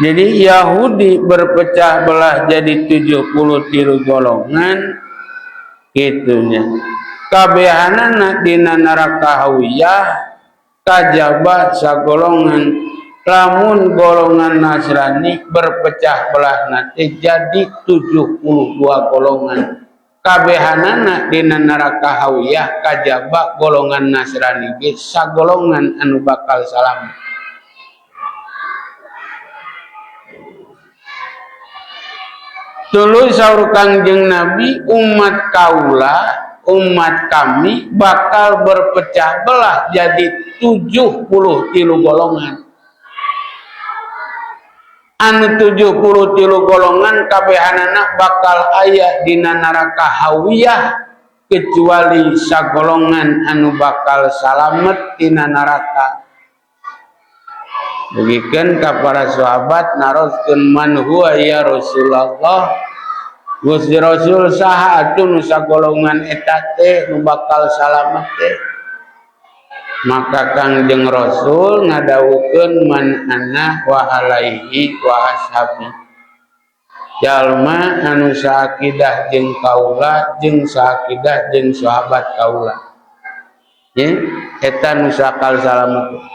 Jadi Yahudi berpecah belah jadi 73 golongan gitunya. Kabehanana dina neraka hawiyah kajaba sagolongan. Lamun golongan Nasrani berpecah belah nanti jadi 72 golongan. Kabehanana dina neraka hawiyah kajaba golongan Nasrani ge sagolongan anu bakal salamet. Tuluy saur Kangjeng Nabi, umat kaula, umat kami bakal berpecah belah jadi 73 golongan. Anu 73 golongan kabehanana bakal aya dina neraka hawiyah kecuali sagolongan anu bakal salamet tina neraka. Dugikeun ka para sahabat naroskeun man huwa ya Rasulullah. Gusti Rasul saha atuh nu sagolongan eta teh nu bakal salamet teh? Maka Kangjeng Rasul ngadawukeun man ana wa alaihi wa ashabi. Jalma anu saakidah jeung kaula jeung saakidah jeung sahabat kaula. Ye, eta nu sakal salamet.